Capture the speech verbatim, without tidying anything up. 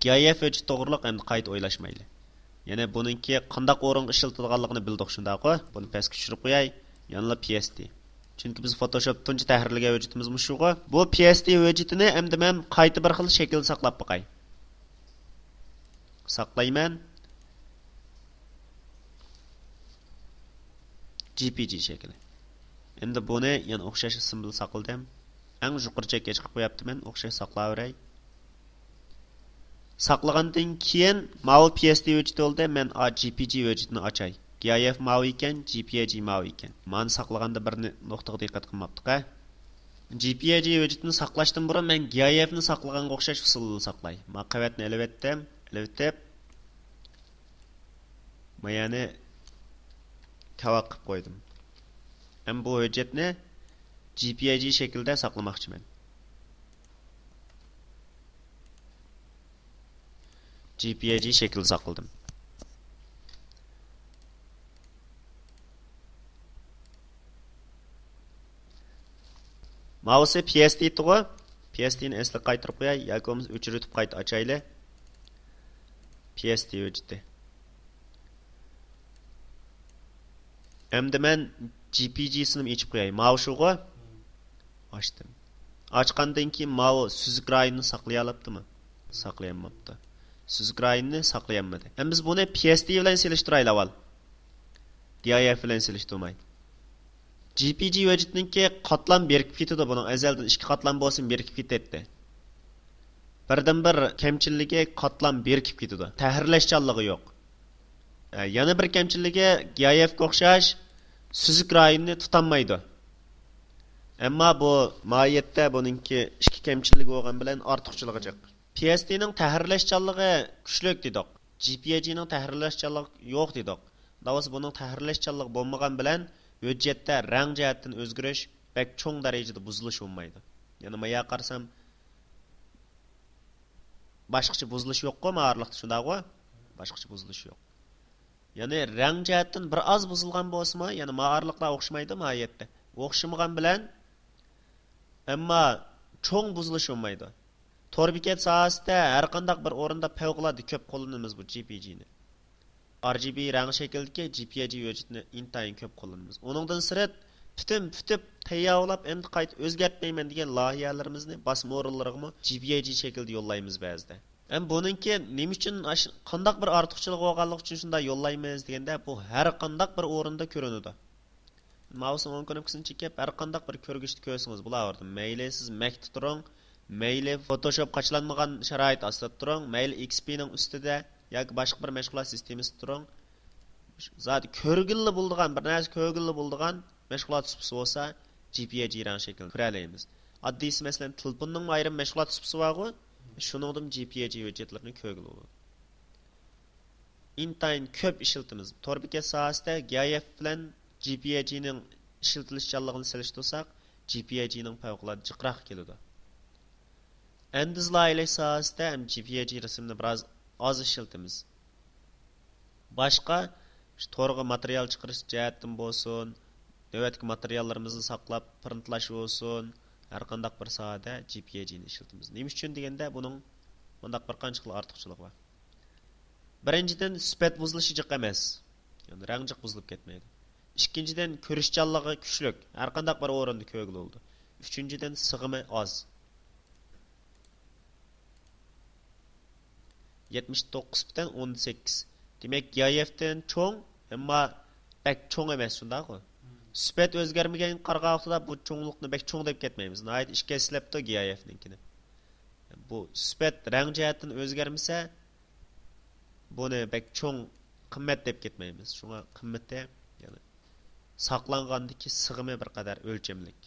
گىئايئېف ھۆججىتى توغرۇلۇق ئەمدى قايتا ئويلاشمايلى. يەنى بۇنىڭكى قانداق ئورۇنغا ئىشلىتىدىغانلىقىنى بىلدۇق، شۇنداققۇ؟ بۇنى پەسكە چۈشۈرۈپ قوياي. يەنىلا پى ئېس تى. چۈنكى بىز فوتوشوپ تۇنجى تەھرىرلىگەن ھۆججىتىمىز مۇشۇغۇ. بۇ پى ئېس تى ھۆججىتىنى ئەمدى مەن قايتا بىر خىل شەكىلدە ساقلاپ باقاي. ساقلايمەن. جي پى جى شەكلى. ئەمدى بۇنى يەنە ئوخشاش ئىسىم بىلەن ساقلىدىم. ئەڭ يۇقىرى چەككە چىقىپ قوياپتىمەن، ئوخشاش ساقلاۋېرەي. ساقلىغاندىن كېيىن ماۋۇ پى ئېس تى ھۆججىتى بولدى، مەن جي پى جى ھۆججىتىنى ئاچاي. گىئايئېف ماۋۇ ئىكەن، جي پى ئەي جى ماۋۇ ئىكەن. مانا ساقلىغاندا بىر نى-، نۇقتىغا دىققەت قىلماپتىق ھە. جي پى ئەي جى ھۆججىتىنى ساقلاشتىن بۇرۇن مەن گىئايئېفنى ساقلىغانغا ئوخشاش ئۇسۇلدا ساقلاي. ما قەۋەتنى ئېلىۋەتتىم، ئېلىۋېتىپ، ما يەنى كاۋاك قىلىپ قويدۇم. ئەمما بۇ ھۆججەتنى جي پى ئەي جى شەكلىدە ساقلىماقچىمەن. جي پى ئەي جى شەكلىدە ساقلىدىم. ماۋۇسى پى ئېس تى ئىدىغۇ. پى ئېس تى نى ئەسلىگە قايتۇرۇپ قوياي ياكى بولمىسا ئۆچۈرۈۋېتىپ قايتا ئاچايلى. پى ئېس تى ھۆججىتى. ئەمدى مەن جي پى جى سىنىمۇ ئېچىپ قوياي. ماۋۇ شۇغۇ؟ ئاچتىم. ئاچقاندىن كېيىن ماۋۇ سۈزۈك رايوننى ساقلىيالاپتىمۇ؟ ساقلىيالماپتۇ. سۈزۈك رايوننى ساقلىيالمىدى. ئەمدى بىز بۇنى پى ئېس تى بىلەن سېلىشتۇرايلى ئاۋۋال. گىئايئېف بىلەن سېلىشتۇرماي. جي پى جى ھۆججىتىنىڭكى قاتلام بېرىكىپ كېتىدۇ. بۇنىڭ ئەزەلدىن ئىككى قاتلام بولسىمۇ بېرىكىپ كېتەتتى. بىردىنبىر كەمچىلىكى قاتلام بېرىكىپ كېتىدۇ. تەھرىرلەشچانلىقى يوق. ئە، يەنە بىر كەمچىلىكى گىئايئېفكە ئوخشاش سۈزۈك رايوننى تۇتالمايدۇ. ئەمما بۇ ماھىيەتتە بۇنىڭكى ئىككى كەمچىلىكى بولغان بىلەن ئارتۇقچىلىقى جىق. پى ئېس تى نىڭ تەھرىرلەشچانلىقى كۈچلۈك دېدۇق. جي پى ئەي جى نىڭ تەھرىرلەشچانلىقى يوق دېدۇق. داۋاسى بۇنىڭ تەھرىرلەشچانلىقى بولمىغان بىلەن ھۆججەتتە رەڭ جەھەتتىن ئۆزگىرىش بەك چوڭ دەرىجىدە بۇزۇلۇش بولمايدۇ. يەنى مايا قارىسام، باشقىچە بۇزۇلۇش يوققۇ، ما ئارىلىقتا شۇنداقغۇ؟ باشقىچە بۇزۇلۇش يوق. يەنى رەڭ جەھەتتىن بىر ئاز بۇزۇلغان بولسىمۇ، يەنى ما ئارىلىقلار ئوخشىمايدۇ ماھىيەتتە. ئوخشىمىغان بىلەن، ئەمما چوڭ بۇزۇلۇش بولمايدۇ. تور بېكەت ساھەسىدە ھەر قانداق بىر ئورۇندا پەۋقۇلئاددە كۆپ قوللىنىمىز بۇ جي پى جى نى. ئار جى بى رەڭ شەكلىدىكى جي پى ئەي جى ھۆججىتىنى ئىنتايىن كۆپ قوللىنىمىز. ئۇنىڭدىن سىرت، پۈتۈن پۈتۈپ تەييارلاپ، ئەمدى قايتا ئۆزگەرتمەيمەن دېگەن لايىھەلىرىمىزنى باسما ئورۇنلىرىغىمۇ جي پى ئەي جى شەكلىدە يوللايمىز بەزىدە. ھەم بۇنىڭكى نېمە ئۈچۈن ئاش-، قانداق بىر ئارتۇقچىلىقى بولغانلىقى ئۈچۈن شۇنداق يوللايمىز دېگەندە، بۇ ھەر قانداق بىر ئورۇندا كۆرۈنىدۇ. ماۋۇسىنىڭ ئون كۇنۇپكىسىنى چېكىپ، ھەر قانداق بىر كۆرگۈچتە كۆرسىڭىز بولۇۋېرىدۇ. مەيلى سىز مەكتە تۇرۇڭ، مەيلى فوتوشوپ قاچىلانمىغان شارائىت ئاستىدا تۇرۇڭ، مەيلى ئېكس پى نىڭ ئۈستىدە ياكى باشقا بىر مەشغۇلات سىستېمىسىدا تۇرۇڭ. زادى كۆرگىلى بولىدىغان، بىر نەرسە كۆرگىلى بولىدىغان مەشغۇلات سۇپىسى بولسا، جي پى ئەي جى رەڭ شەكلىنى كۆرەلەيمىز. ئاددىيسى، مەسىلەن، تېلېفوننىڭمۇ ئايرىم مەشغۇلات سۇپىسى بارغۇ، شۇنىڭدىمۇ جي پى ئەي جى ھۆججەتلىرىنى كۆرگىلى بولىدۇ. ئىنتايىن كۆپ ئىشلىتىمىز. تور بېكەت ساھەسىدە گىئايئېف بىلەن جي پى ئەي جى نىڭ ئىشلىتىلىشچانلىقىنى سېلىشتۇرساق، جي پى ئەي جى نىڭ پەۋقۇلئاددە جىقراق كېلىدۇ. ئەندىز لايىھىلەش ساھەسىدە ھەم جي پى ئەي جى رەسىمنى بىراز ئاز ئىشلىتىمىز. باشقا، شۇ تورغا ماتېرىيال چىقىرىش جەھەتتىن بولسۇن، نۆۋەتتىكى ماتېرىياللىرىمىزنى ساقلاپ پرىنتلاش بولسۇن، ھەر قانداق بىر ساھەدە جي پى ئەي جى نى ئىشلىتىمىز. نېمە ئۈچۈن دېگەندە، بۇنىڭ مۇنداق بىر قانچە خىل ئارتۇقچىلىقى بار. بىرىنچىدىن، سۈپەت بۇزۇلۇشى جىق ئەمەس. يەنى رەڭ جىق بۇزۇلۇپ كەتمەيدۇ. ئىككىنچىدىن، كۆرۈشچانلىقى كۈچلۈك، ھەر قانداق بىر ئورۇندا كۆرگىلى بولىدۇ. ئۈچىنچىدىن، سىغىمى ئاز. يەتمىش توققۇز پۈتۈن ئوندىن سەككىز. دېمەك، گىئايئېفتىن چوڭ، ئەمما بەك چوڭ ئەمەس، شۇنداقغۇ؟ سۈپەت ئۆزگەرمىگەنگە قارىغان ۋاقتىدا بۇ چوڭلۇقنى بەك چوڭ دەپ كەتمەيمىز. ناھايىتى ئىككى ھەسسىلەپتۇ گىئايئېفنىڭكىنى. بۇ سۈپەت رەڭ جەھەتتىن ئۆزگەرمىسە، بۇنى بەك چوڭ قىممەت دەپ كەتمەيمىز. شۇڭا قىممىتى، يەنى ساقلانغاندىكى سىغىمى بىر قەدەر ئۆلچەملىك.